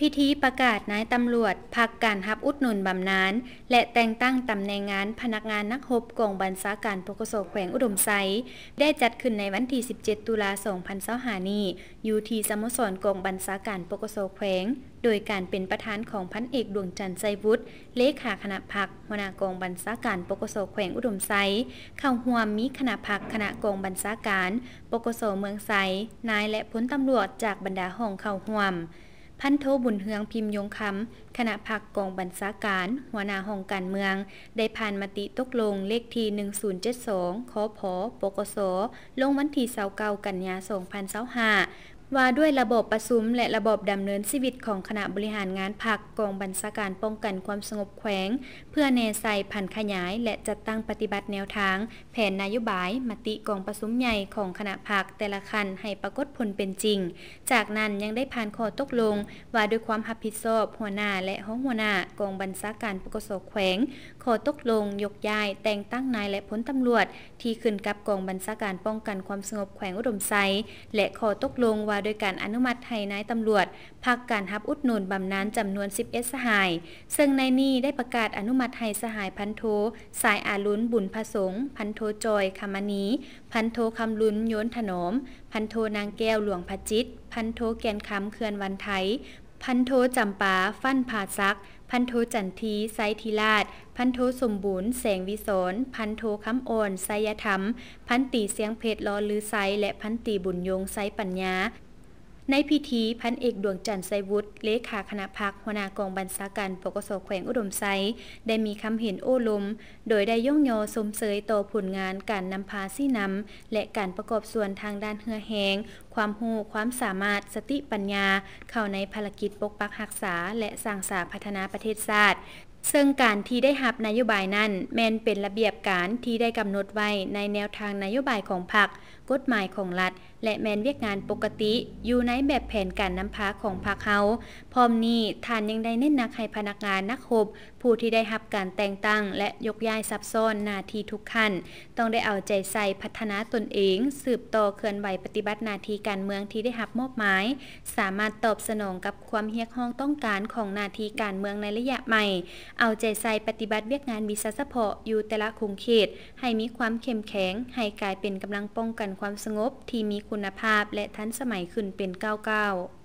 ພິທີປະກາດນາຍຕຳຫຼວດພັກການຮັບອຸດໜູນບຳນານ ແລະ ແຕ່ງຕັ້ງຕຳແໜ່ງງານພະນັກງານນັກຮົບກອງບັນຊາການ ປກສ ແຂວງອຸດົມໄຊ ໄດ້ຈັດຂຶ້ນໃນວັນທີສິບເຈັດ ຕຸລາ ສອງພັນຊາວຫ້ານີ້ ຢູ່ທີ່ສະໂມສອນກອງບັນຊາການ ປກສ ແຂວງ ໂດຍການເປັນປະທານຂອງພັນເອກ ດວງຈັນ ໄຊວຸດ ເລຂາຄະນະພັກ, ຫົວໜ້າກອງບັນຊາການ ປກສ ແຂວງອຸດົມໄຊ, ເຂົ້າຮ່ວມມີຄະນະພັກ, ຄະນະກອງບັນຊາການ ປກສ ເມືອງໄຊ, ນາຍ ແລະ ພົນຕຳຫຼວດຈາກບັນດາຫ້ອງເຂົ້າຮ່ວມ. ພັນໂທ ບຸນເຮືອງ ພິມຍົງຄຳ, ຄະນະພັກກອງບັນຊາການ, ຫົວໜ້າຫ້ອງການເມືອງ ໄດ້ຜ່ານມະຕິຕົກລົງເລກທີໜຶ່ງສູນເຈັດສອງ ຄພ ປກສ ລົງວັນທີຊາວເກົ້າ ກັນຍາ ສອງພັນຊາວຫ້າ ວ່າດ້ວຍລະບອບປະຊຸມ ແລະ ລະບອບດຳເນີນຊີວິດຂອງຄະນະບໍລິຫານງານພັກກອງບັນຊາການປ້ອງກັນຄວາມສະຫງົບແຂວງ ເພື່ອແນໃສ່ຜັນຂະຫຍາຍ ແລະ ຈັດຕັ້ງປະຕິບັດແນວທາງ ແຜນນະໂຍບາຍ, ມະຕິກອງປະຊຸມໃຫຍ່ຂອງຄະນະພັກແຕ່ລະຂັ້ນໃຫ້ປາກົດຜົນເປັນຈິງ. ຈາກນັ້ນຍັງໄດ້ຜ່ານຂໍ້ຕົກລົງວ່າດ້ວຍຄວາມຮັບຜິດຊອບຫົວໜ້າ ແລະ ຮອງຫົວໜ້າກອງບັນຊາການ ປກສ ແຂວງ, ຂໍ້ຕົກລົງຍົກຍ້າຍແຕ່ງຕັ້ງນາຍ ແລະ ພົນຕຳຫຼວດ ທີ່ຂຶ້ນກັບກອງບັນຊາການປ້ອງກັນຄວາມສະຫງົບແຂວງອຸດົມໄຊ ແລະ ຂໍ້ຕົກລົງວ່າດ້ວຍການອະນຸມັດໃຫ້ນາຍຕຳຫຼວດ ພັກການຮັບອຸດໜູນບຳນານຈຳນວນສິບເອັດສະຫາຍ, ເຊິ່ງໃນນີ້ໄດ້ປະກາດອະນຸມັດໃຫ້ສະຫາຍພັນໂທ ສາຍອາລຸນ ບຸນພະສົງ, ພັນໂທ ຈ່ອຍ ຄຳມະນີ, ພັນໂທ ຄຳລຸນ ໂຍນຖະໜອມ, ພັນໂທ ນາງແກ້ວ ຫຼວງພະຈິດ, ພັນໂທ ແກ່ນຄຳ ເຂື່ອນວັນໄທ, ພັນໂທ ຈຳປາ ຟັ່ນຜາສັກ, ພັນໂທ ຈັນທີ ໄຊທິລາດ, ພັນໂທ ສົມບູນ ແສງວິສອນ, ພັນໂທ ຄຳອ່ອນ ໄຊຍະທຳ, ພັນຕີ ສຽງເພັດ ລໍລືໄຊ ແລະ ພັນຕີ ບຸນຍົງ ໄຊປັນຍາ. ໃນພິທີ, ພັນເອກ ດວງຈັນ ໄຊວຸດ ເລຂາຄະນະພັກ, ຫົວໜ້າກອງບັນຊາການ ປກສ ແຂວງອຸດົມໄຊ ໄດ້ມີຄຳເຫັນໂອ້ລົມ ໂດຍໄດ້ຍ້ອງຍໍຊົມເຊີຍຕໍ່ຜົນງານການນຳພາຊີ້ນຳ ແລະ ການປະກອບສ່ວນທາງດ້ານເຫື່ອແຮງ, ຄວາມຮູ້, ຄວາມສາມາດ, ສະຕິປັນຍາ ເຂົ້າໃນພາລະກິດປົກປັກຮັກສາ ແລະ ສ້າງສາພັດທະນາປະເທດຊາດ. ເຊິ່ງການທີ່ໄດ້ຮັບນະໂຍບາຍນັ້ນ ແມ່ນເປັນລະບຽບການທີ່ໄດ້ກຳນົດໄວ້ໃນແນວທາງນະໂຍບາຍຂອງພັກ, ກົດໝາຍຂອງລັດ ແລະ ແມ່ນວຽກງານປົກກະຕິຢູ່ໃນແບບແຜນການນຳພາຂອງພັກເຮົາ. ພ້ອມນີ້, ທ່ານຍັງໄດ້ເນັ້ນໜັກໃຫ້ພະນັກງານນັກຮົບ ຜູ້ທີ່ໄດ້ຮັບການແຕ່ງຕັ້ງ ແລະ ຍົກຍ້າຍສັບຊ້ອນໜ້າທີ່ທຸກຂັ້ນ ຕ້ອງໄດ້ເອົາໃຈໃສ່ພັດທະນາຕົນເອງ, ສືບຕໍ່ເຄື່ອນໄຫວປະຕິບັດໜ້າທີ່ການເມືອງທີ່ໄດ້ຮັບມອບໝາຍ, ສາມາດຕອບສະໜອງກັບຄວາມຮຽກຮ້ອງຕ້ອງການຂອງໜ້າທີ່ການເມືອງໃນໄລຍະໃໝ່, ເອົາໃຈໃສ່ປະຕິບັດວຽກງານວິຊາສະເພາະຢູ່ແຕ່ລະຂົງເຂດໃຫ້ມີຄວາມເຂັ້ມແຂງ, ໃຫ້ກາຍເປັນກຳລັງປ້ອງກັນຄວາມສະຫງົບທີ່ມີຄຸນນະພາບ ແລະ ທັນສະໄໝຂຶ້ນເປັນກ້າວໆ.